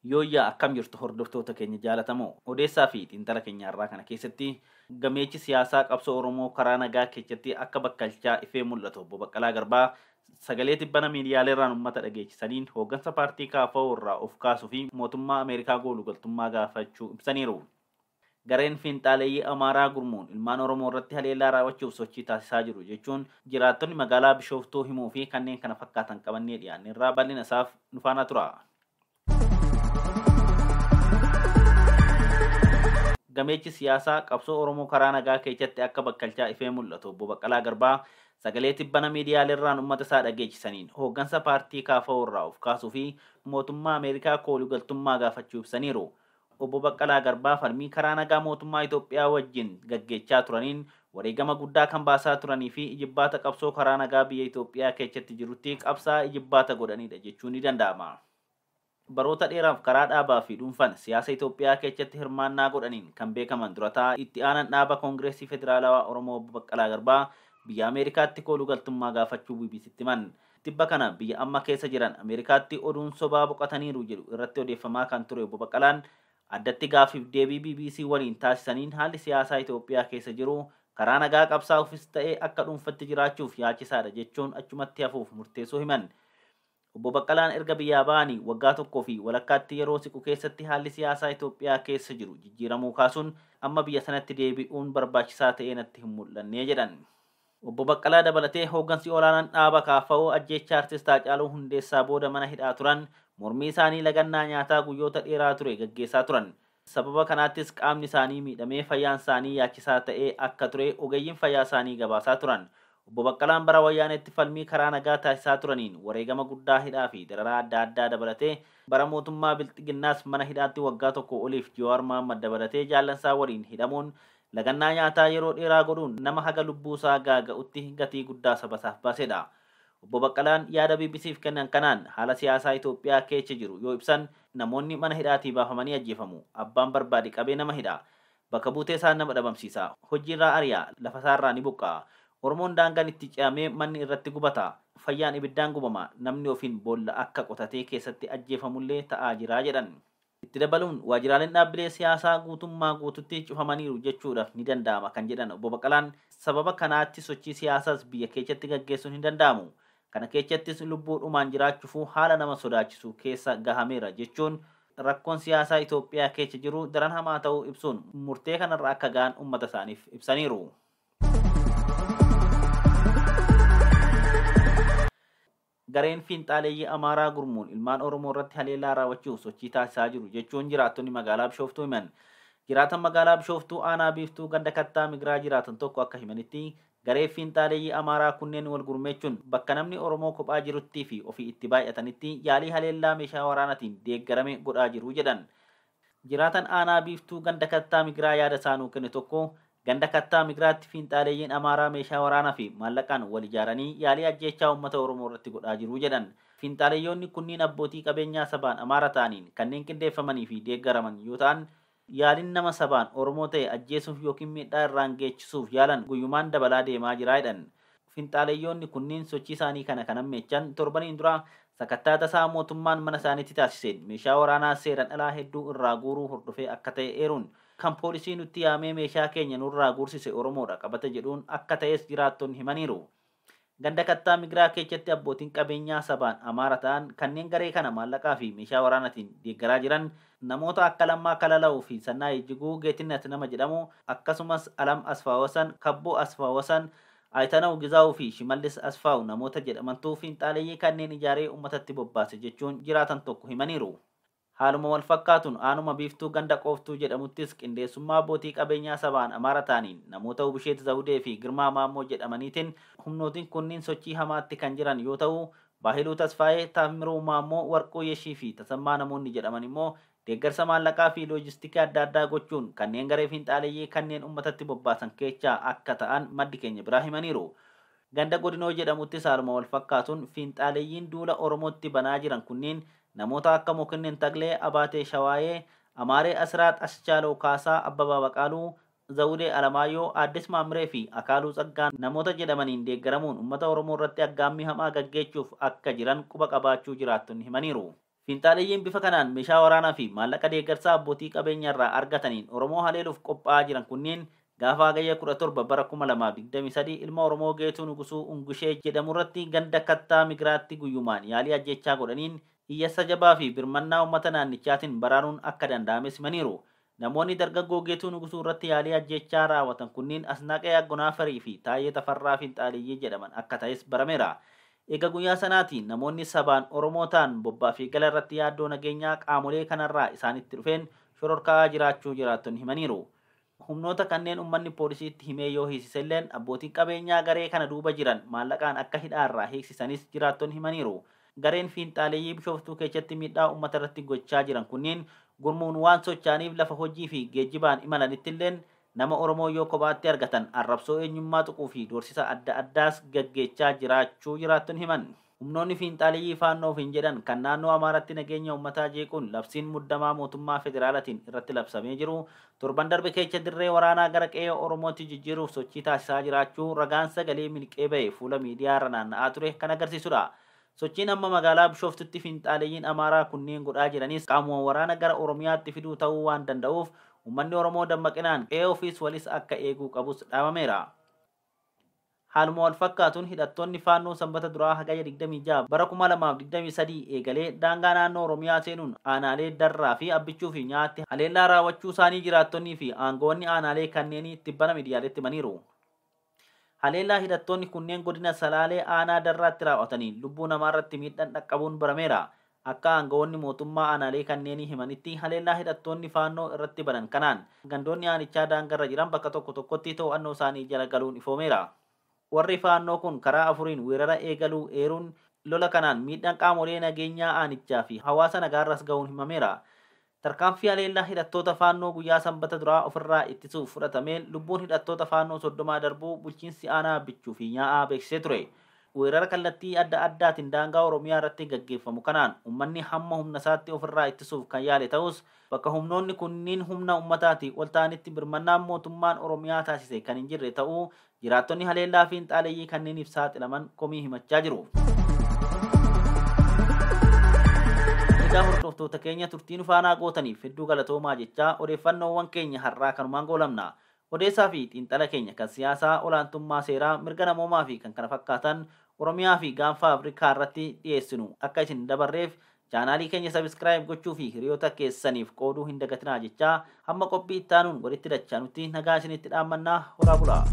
Yooyyaa akkam jirtu hordoftoota keenya jaalatamoo odeessaa fi xiinxala keenya irraa kana keessatti gameechi siyaasaa qabsoo Oromoo karaa nagaa keessatti akka bakkalchaa ifee mul'atu obbo Baqqalaa Garbaa sagalee tibbana miidiyaalee irraan uummata dhageessisaniin hooggansa paartii KFO irraa of kaasuu fi mootummaa Ameerikaa goolu galtummaa gaafachuu ibsaniiru. Gareen fiinxaaleeyyii Amaaraa gurmuun ilmaan Oromoo irratti haleellaa raawwachuuf sochii taasisaa jiru jechuun jiraattonni magaalaa Bishooftuu himuu fi kanneen kana fakkaatan qabannee dhiyaanne irraa bal'ina isaaf nu faana tura. Gameechi siyaasaa qabsoo Oromoo karaa nagaa keessatti akka bakkalchaa ifee mul'atu obbo Baqqalaa Garbaa sagalee tibbana miidiyaalee irraan uummata isaa dhageessisaniin hooggansa paartii KFO irraa of kaasuu fi mootummaa Ameerikaa kooluu galtummaa gaafachuu ibsaniiru. Obbo Baqqalaa Garbaa falmii karaa nagaa mootummaa Itoophiyaa wajjin gaggeechaa turaniin wareegama guddaa kan baasaa turanii fi ijibbaata qabsoo karaa nagaa biyya Itoophiyaa keessatti jirutti qabsaa ijibbaata godhanidha jechuun ni danda'ama. Baroota dheeraaf karaa dhaabaa fi dhuunfaan siyaasa Itoophiyaa keessatti hirmaannaa godhaniin kan beekaman durataa itti aanan dhaaba Koongireesii Federaalawaa Oromoo Obbo Baqqalaa Garbaa biyya Ameerikaatti kooluu galtummaa gaafachuu BBCtti himan. Tibba kana biyya amma keessa jiran Ameerikaatti oduun sobaa boqotaniiru jedhu irratti odeeffamaa kan ture Obbo Baqqalaan addatti gaaffiif deebii BBC waliin taasisaniin haalli siyaasaa Itoophiyaa keessa jiru karaa nagaa qabsaa'uufis ta'ee akka dhuunfatti jiraachuuf yaachisaadha jechuun achumatti hafuuf murteessuu himan. Obbo Baqqalaan erga biyyaa ba'anii waggaa tokkoo fi walakkaatti yeroo siqu keessatti haalli siyaasaa Itoophiyaa keessa jiru jijjiiramuu kaasuun amma biyya sanatti deebi'uun barbaachisaa ta'ee natti hin mul'anne jedhan. Obbo Baqqalaa dabalatee hooggansi olaanaan dhaaba KFO ajjeechaa artist Haacaaluu Hundeessaa booda mana hidhaa turan mormii isaanii lagannaa nyaataa guyyoota dheeraa ture gaggeessaa turan. Sababa kanaattis qaamni isaanii miidhamee fayyaan isaanii yaachisaa ta'ee akka ture ogeeyyiin fayyaa isaanii gabaasaa turan. Obbo Baqqalaan bara wayyaanetti falmii karaa nagaa taasisaa turaniin wareegama guddaa hidhaa fi dararaa adda addaa dabalatee bara mootummaa Bilxiginnaas mana hidhaatti waggaa tokko oliif Jawaar Mahaammad dabalatee jaallansaa waliin hidhamuun lagannaa nyaataa yeroo dheeraa godhuun nama haga lubbuusaa gaaga'utti gatii guddaa sabasaaf baasedha. Obbo Baqqalaan yaada BBCf kennan kanaan haala siyaasaa Itoophiyaa keessa jiru yoo ibsan namoonni mana hidhaatii baafamanii ajjeefamu. Abbaan barbaade qabee nama hidha. Bakka buutee isaa nama dhabamsiisa. Hojiirraa ari'a. Lafa isaarraa ni buqqa'a. Oromoon daangaan itti ce'amee manni irratti gubata. Fayyaan ibiddaan gubama. Namni ofiin boolla akka qotatee keessatti ajjeefamullee ta'aa jira jedhan. Itti dabaluun waajjiraaleen dhaabbilee siyaasaa guutummaa guututti cufamaniiru jechuudhaaf ni danda'ama kan jedhan Obbo Baqqalaan sababa kanaatti sochii siyaasaas biyya keessatti gaggeessuun hin danda'amu. Kana keessattis lubbuudhumaan jiraachuufuu haala nama sodaachisu keessa gahameera jechuun rakkoon siyaasaa Itoophiyaa keessa jiru daran hamaa ta'uu ibsuun murtee kanarra akka ga'an uummata isaaniif ibsaniiru. Gareen fiinxaaleeyyii Amaaraa gurmuun ilmaan Oromoo irratti haleellaa raawwachuuf sochii taasisaa jiru jechuun jiraattonni magaalaa Bishooftuu himan. Jiraatan magaalaa Bishooftuu aanaa biiftuu ganda kattaa migiraa jiraatan tokko akka himanitti garee fiinxaaleeyyii Amaaraa kunneen wal gurmeechuun bakka namni Oromoo kophaa jiruttii fi ofii itti baay'atanitti yaalii haleellaa meeshaa waraanaatiin deeggarame godhaa jiru jedhan. Jiraatan aanaa biiftuu ganda kattaa migiraa yaada isaanuu kenne tokko ganda kattaa migiraatti fiinxaaleeyyiin Amaaraa meeshaa waraanaa fi maallaqaan wal ijaaranii yaalii ajjeechaa uummata Oromoo irratti godhaa jiru jedhan. Fiinxaaleeyyoonni kunniin abbootii qabeenyaa sabaan Amaara ta'aniin kanneen qindeeffamanii fi deeggaraman yoo ta'an yaaliin nama sabaan Oromoo ta'e ajjeesuuf yookiin miidhaa irraan geechisuuf yaalan guyyumaan dabalaa deemaa jira jedhan. Fiinxaaleeyyoonni kunniin sochii isaanii kana kan hammeechan torbaniin dura sakattaa tasaa mootummaan mana isaaniitti taasiseen meeshaa waraanaa seeraan alaa hedduu irraa guuruu hordofee akka ta'e eeruun kan poolisii nutti yaamee meeshaa keenya nurraa guursise Oromoodha qabate jedhuun akka ta'es jiraattonni himaniiru. Ganda kattaa migiraa keessatti abbootiin qabeenyaa sabaan Amaara ta'an kanneen garee kana maallaqaa fi meeshaa waraanaatiin deeggaraa jiran namoota akka Lammaa Kalala'uu fi Sannaa Ejjiguu Geetinnat nama jedhamu akkasumas Alam Asfaawasan, Kabboo Asfaawasan, Ayitanaw Gizaa'uu fi Shimallis Asfaaw namoota jedhamantuu fiinxaaleeyyii kanneen ijaaree uummatatti bobbaase jechuun jiraatan tokko himaniiru. Haaluma wal fakkaatuun aanuma biiftuu ganda qooftuu jedhamuttis qindeessummaa abbootii qabeenyaa sabaan Amaara ta'aniin namoota Ubisheet Zawudee fi Girmaa Maammoo jedhamaniitiin humnootiin kunniin sochii hamaatti kan jiran yoo ta'u Baahiluu Tasfaayee, Taamiruu Maammoo, Warquu Yeshii fi Tasammaa namoonni jedhaman immoo deeggarsa maallaqaa fi loojistikii adda addaa gochuun kanneen garee fiinxaaleeyyii kanneen uummatatti bobbaasan keessaa akka ta'an maddi keenya biraa himaniiru. Ganda godinoo jedhamuttis haaluma wal fakkaatuun fiinxaaleeyyiin duula Oromootti banaa jiran kunniin namoota akka Mokinnen Taglee, Abaatee Shawaayee, Amaaree Asiraat, Aschaaloo Kaasaa, Abbabaa Baqaaluu, Zawudee Alamaayyoo, Addis Maamiree fi Akaaluu Tsaggaa namoota jedhamaniin deeggaramuun uummata Oromoo irratti aggaammii hamaa gaggeessuuf akka jiran quba qabaachuu jiraattonni himaniiru. Fiinxaaleeyyiin bifa kanaan meeshaa waraanaa fi maallaqa deeggarsaa abbootii qabeenyaarraa argataniin Oromoo haleeluuf qophaa'aa jiran kunneen gaafa Hagayya 17 bara 2023 ilma Oromoo Geetuu Nugusuu Ungushee jedhamu irratti ganda Kattaa Migiraatti guyyumaan yaalii ajjechaa godhaniin iyyasa jabaa fi birmannaa uummata naannichaatiin baraaruun akka danda'ames himaniiru. Namoonni dargaggoo Geetuu Nugusuu irratti yaalii ajjechaa raawwatan kunneen Asnaaqee Aggonaafarii fi Taayee Tafarraa Fiinxaaleeyyii jedhaman akka ta'es barameera. Egaa guyyaa sanaatiin namoonni sabaan Oromoo ta'an bobbaa fi gala irratti yaaddoo nageenyaa qaamolee kanarraa isaanitti dhufeen shororkaa jiraachuu jiraattonni himaniiru. Humnoota kanneen uummanni poolisiitti himee yoo hiisiselleen abbootiin qabeenyaa garee kana duuba jiran maallaqaan akka hidhaarraa hiiksisanis jiraattonni himaniiru. Gareen fiinxaaleeyyii Bishooftuu keessatti miidhaa uummata irratti gochaa jiran kunneen gurmuun waan socho'aniif lafa hojii fi geejjibaan imalanittilleen nama Oromoo yoo kophaatti argatan arrabsoo eenyummaa tuquu fi doorsisa adda addaas gaggeechaa jiraachuu jiraattonni himan. Humnoonni fiinxaaleeyyii faannoof hin jedhan kan naannoo Amaaraatti nageenya uummataa jeequun labsiin muddamaa mootummaa federaalatiin irratti labsamee jiru torban darbe keessa dirree waraanaa gara qe'ee Oromootti jijjiiruuf sochii taasisaa jiraachuu ragaan sagalee miliqee ba'e fuula miidiyaa irra naanna'aa ture kan agarsiisudha. Sochiin amma magaalaa Bishooftutti fiinxaaleeyyiin Amaaraa kunneen godhaa jiranis qaamuma waraana gara Oromiyaatti fiduu ta'uu waan danda'uuf uummanni Oromoo dammaqinaan qe'ee ofiis walis akka eeguu qabus dhaabameera. Haaluma wal fakkaatuun hidhattoonni faannoo sanbata duraa Hagayya 26 bara 2023 eegalee daangaa naannoo Oromiyaa seenuun aanaalee Darraa fi Abbichuu fi Nyaatti haleellaa raawwachuu isaanii jiraattonnii fi aangoonni aanaalee kanneenii tibbana miidiyaaleetti himaniiru. Haleellaa hidhattoonni kunneen godina Salaalee aanaa Darraatti raawwatanii lubbuu namaarratti miidhaan dhaqqabuun barameera. Akka aangawoonni mootummaa aanaalee kanneenii himanitti haleellaa hidhattoonni faannoo irratti banan kanaan gandoonni aanichaa daangarra jiran bakka tokko tokkotti to'annoo isaanii jala galuun ifoomeera. Warri faannoo kun karaa afuriin weerara eegaluu eeruun lola kanaan miidhaan qaamolee nageenyaa aanichaa fi hawaasa nagaarras ga'uun himameera. Tarkaanfii haleellaa hidhattoota faannoo guyyaa sanbata duraa ofirraa ittisuuf fudhatameen lubbuun hidhattoota faannoo 30 darbuu bulchiinsi aanaa Abbichuu fi Nyaa'aa beeksisee ture. Weerara kallattii adda addaatiin daangaa Oromiyaa irratti gaggeeffamu kanaan uummanni hamma humna isaatti ofirraa ittisuuf kan yaale ta'us bakka humnoonni kunniin humna uummataatii ol ta'anitti birmannaan mootummaan Oromiyaa taasise kan hin jirre ta'uu jiraattonni haleellaa fiinxaaleeyyii kanneeniif saaxilaman komii himachaa jiru. Egaa hordoftoota keenya turtii nu faanaa gootaniif hedduu galatoomaa jechaa odeeffannoowwan keenya har'aa kanumaan goolabna. Odeessaa fi xiinxala keenya kan siyaasaa, olaantummaa seeraa, mirga namoomaa fi kan kana fakkaatan Oromiyaa fi gaanfa Afrikaa irratti dhiyeessinu akka isin dabarreef chaanaalii keenya sabiskiraayib gochuu fi hiriyoota keessaniif qooduu hin dagatinaa jechaa hamma qophii itti aanuun walitti dachaanutti nagaa isinitti dhaammannaa horaa bulaa.